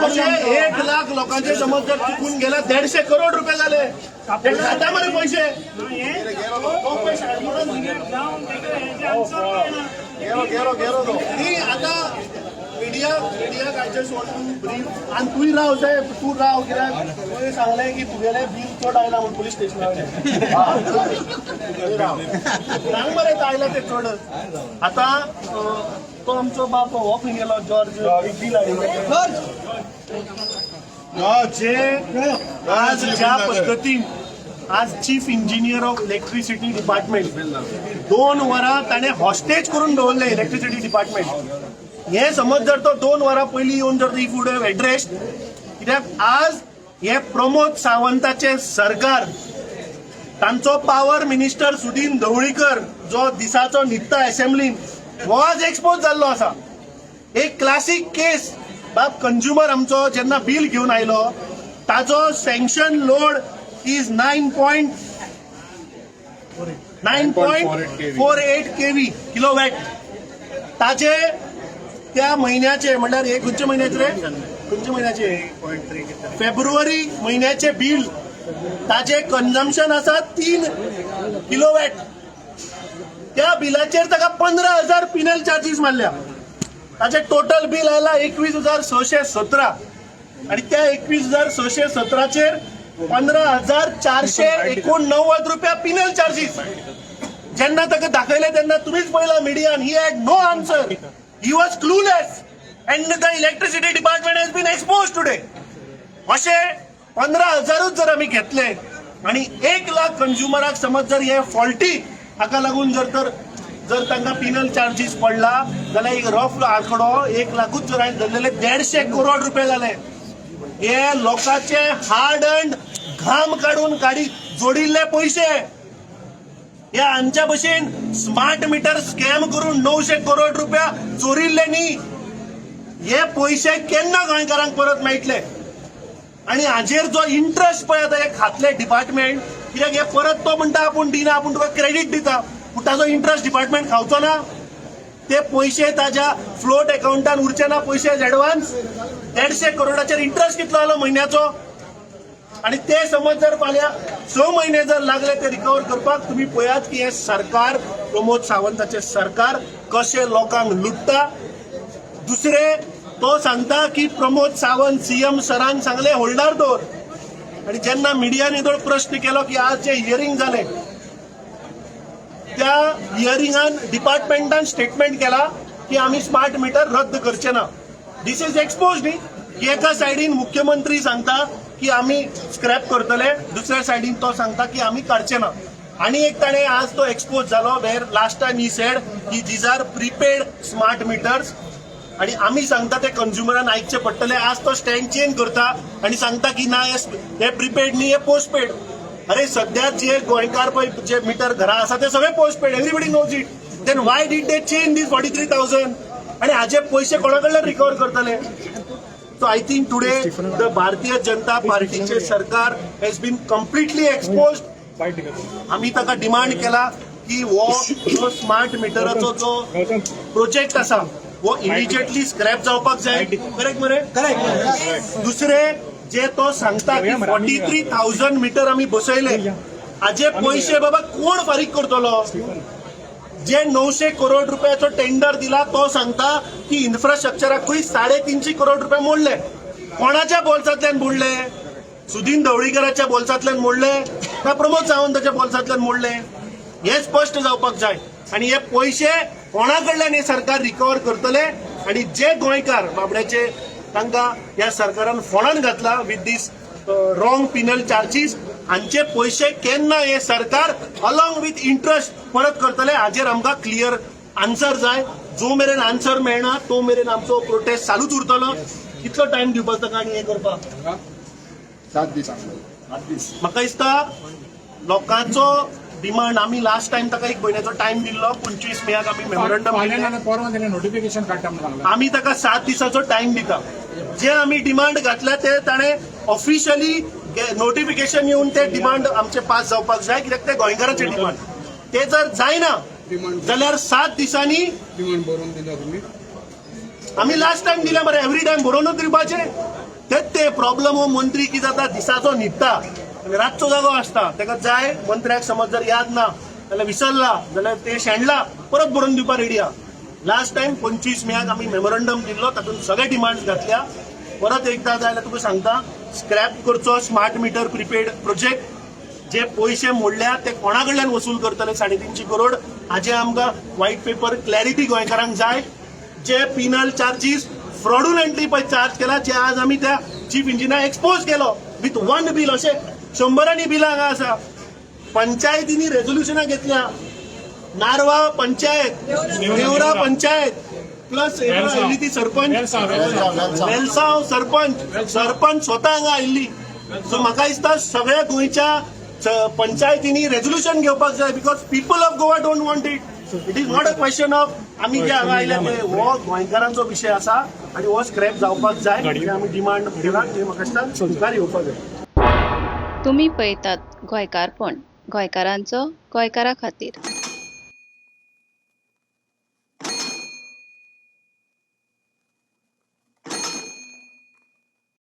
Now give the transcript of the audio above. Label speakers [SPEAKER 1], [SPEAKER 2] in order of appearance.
[SPEAKER 1] अशे 1 लाख लोकांचे समज जर चुकून गेला, 150 करोड रुपये जाले. ते खाता मरे पैसे. ती आता media मिडियाक I just want to brief. आनी तूंय राव साहेब, तूं राव, कित्याक तुवें सांगलें की तुगेलें बील चड आयला म्हूण पुलीस स्टेशनार. राव, सांग मरे, आयला ते चड. आतां तो आमचो बाप हो खंय गेलो? जॉर्ज, एक बील हाडिल्लें. जे आज ज्या पद्दतीन आज Chief Engineer of Electricity Department 2 वरां ताणें हॉस्टेज करून दवरलें इलेक्ट्रिसिटी डिपार्टमेंट, हे समज जर तो 2 वरां पयलीं येवन जर if would have addressed, कित्याक आज हे प्रमोद सावंताचे सरकार, तांचो पावर मिनिस्टर सुदीन ढवळीकर जो दिसाचो न्हिदता असेंब्लीन, हो आज एक्सपोज जाल्लो आसा. एक क्लासीक केस बाब. कंज्युमर आमचो जेन्ना बील घेवन आयलो, ताजो sanction load is 9.9.48 kV kilowatt. ताजे त्या म्हयन्याचे, म्हणल्यार हे खंयच्या म्हयन्याचे रे, खंयच्या म्हयन्याचे? फेब्रुवारी म्हयन्याचे बील, ताजे कन्जम्पशन आसा 3 किलोवॅट. त्या बिलाचेर ताका 15,000 पिनल चार्जीस मारल्या. ताचे टोटल बील आयला 21,617 आणि त्या 21,617चेर 15,489 रुपया पिनल चार्जीस. जेन्ना ताका दाखयले तेन्ना तुमीच पळयला मिडियान, he had no answer, he was clueless and the electricity department has been exposed today. अशे 15 हजारूच जर आमी घेतले आणि 1 लाख कंज्युमराक समज जर हे फॉल्टी हाका लागून जर तर जर तांकां पिनल चार्जीस पडला जाल्यार एक रफ आंकडो, 1 लाखूच जर हांवें धरलेले, 150 करोड रुपये जाले. हे लोकांचे हार्ड अर्न्ड, घाम काडून काडी जोडिल्ले पयशे. हे आमच्या भशेन स्मार्ट मिटर स्कॅम करून 900 करोड रुपया चोरिल्ले न्ही. हे पयशे केन्ना गोंयकारांक परत मेळटले? आणि हाजेर जो इंट्रस्ट पळय आतां हे खातले डिपार्टमेंट, कित्याक हे परत तो म्हणटा आपूण दिना, आपूण तुका क्रेडीट दिता, पूण ताजो इंट्रस्ट डिपार्टमेंट खावचो ना? ते पयशे ताज्या फ्लोट अकाउंटान उरचे ना पयशे एडवान्स? 150 करोडाचेर इंट्रस्ट कितलो आलो म्हयन्याचो? आणि ते समज जर फाल्यां 6 म्हयने जर लागले ते रिकवर करपाक, तुम्ही पळयात की हे सरकार, प्रमोद सावंताचे सरकार कशें लोकांक लुट्टा. दुसरे, तो सांगता की प्रमोद सावंत सीएम सरान सांगले होल्डार दवर. आणि जेन्ना मिडियान येदोळ प्रश्न केलो की आज जे हियरींग जालें त्या हियरिंगान डिपार्टमेंटान स्टेटमेंट केला की आमी स्मार्ट मिटर रद्द करचे ना. This is expose न्ही, की एका सायडीन मुख्यमंत्री सांगता की आमी स्क्रॅप करतले, दुसऱ्या सायडीन तो सांगता की आमी काडचे ना. आणि एक ताणें आज तो एक्सपोज जालो where last time he said की these are prepaid smart meters आणि आमी सांगता ते कंज्युमरान आयकचे पडटले. आज तो स्टँड चेंज करता आणि सांगता की ना, हे प्रिपेड न्ही, हे पोस्टपेड. अरे, सध्या जे गोंयकार पळय जे मिटर घरा आसा ते सगळे postpaid. Everybody knows it. Then why did they change this 43,000? आणि हाजे पयशे कोणा कडल्यान रिकवर करतले? So I think today the Bharatiya Janata पार्टीचे सरकार has been completely exposed. आम्ही ताका डिमांड केला की हो जो स्मार्ट मिटराचो जो प्रोजेक्ट आसा हो इमिजिएटली स्क्रॅप जावपाक जाय. करेक्ट मरे? करेक्ट. दुसरे, जे तो सांगता की 43,000 मिटर आमी बसयले, हाजे पयशे बाबा कोण फारीक करतलो? जे 900 करोड रुपयाचो टेंडर दिला, तो सांगता की इन्फ्रास्ट्रक्चराकूय 350 करोड रुपये मोडले. कोणाच्या बोल्सांतल्यान मोडले? सुदीन ढवळीकराच्या बोल्सांतल्यान मोडले काय प्रमोद सावंताच्या बोल्सांतल्यान मोडले? हे स्पश्ट जावपाक जाय. आणि हे पयशे कोणा कडल्यान हे सरकार रिकवर करतले? आणि जे गोंयकार बाबड्याचे, तांकां ह्या सरकारान फोंडान घातला with this wrong penal charges, हांचे पयशे केन्ना हे सरकार अलॉंग विथ इंट्रस्ट परत करतले? हाजेर आमकां क्लियर आन्सर जाय. जो मेरेन आन्सर मेळना तो मेरेन आमचो प्रोटेस्ट चालूच उरतलो. कितलो टायम दिवपाक ताका आनी हें करपाक?
[SPEAKER 2] 7 दीस, 7 दीस.
[SPEAKER 1] म्हाका दिसता लोकांचो डिमांड, आमी लास्ट टायम ताका एक म्हयन्याचो टायम दिल्लो. 25 मेयाक आमी मेमोरंडम
[SPEAKER 3] फाल्यां
[SPEAKER 1] दिल्लें.
[SPEAKER 3] नाल्यार परवां ताणें नोटिफिकेशन काडटा म्हणून सांगलां.
[SPEAKER 1] आमी ताका 7 दिसाचो टायम दिता. जे आमी डिमांड घातल्या ते ताणें ऑफिशियली नोटिफिकेशन येवन ते डिमांड आमचे पास जावपाक जाय, कित्याक ते गोंयकारांचे डिमांड. ते जर जायना जाल्यार 7 दिसांनी
[SPEAKER 2] डिमांड बरोवन दिला तुम्ही?
[SPEAKER 1] आमी लास्ट टायम दिल्या मरे. एवरी टायम बरोवनूच दिवपाचें. तेच ते प्रॉब्लम हो मंत्री कितें जाता, दिसाचो न्हिदता आनी रातचो जागो आसता. ताका जाय मंत्र्याक समज जर याद ना जाल्यार, विसरला जाल्यार, ते शेणला, परत बरोवन दिवपाक रेडी आहा. लास्ट टायम 25 मेयाक आमी मेमोरंडम दिल्लो, तातूंत सगळे डिमांड्स घातल्या. परत एकदा जाय जाल्यार तुका सांगता, स्क्रॅप करचो स्मार्ट मिटर प्रिपेड प्रोजेक्ट. जे पयशे मोडल्या ते कोणा कडल्यान वसूल करतले 350 करोड, हाजे आमकां व्हायट पेपर क्लॅरिटी गोंयकारांक जाय. जे पिनल चार्जीस फ्रॉड्युलंटली पळय चार्ज केला, जे आज आमी त्या चीफ इंजिनियर एक्सपोज केलो विथ वन बील, अशे शंबरांनी बिलां हांगा आसा. पंचायतींनी रेजोल्युशनां घेतल्या, नारवा पंचायत, नेवरा पंचायत, प्लस आयिल्ली ती सरपंच.
[SPEAKER 3] वेलसांव, वेलसांव.
[SPEAKER 1] वेलसांव सरपंच, सरपंच स्वता हांगा आयिल्ली. सो म्हाका दिसता सगळ्या गोंयच्या पंचायतींनी रेजोल्युशन घेवपाक जाय, because people of Goa don't want it. It is not a question of आमी जे हांगा आयले ते. हो गोंयकारांचो विशय आसा आनी हो स्क्रॅप जावपाक जाय. म्हणजे आमी डिमांड केला ते म्हाका दिसता मुखार येवपाक जाय.
[SPEAKER 4] तुमी पळयतात गोंयकारपण, गोंयकारांचो गोंयकारा खातीर.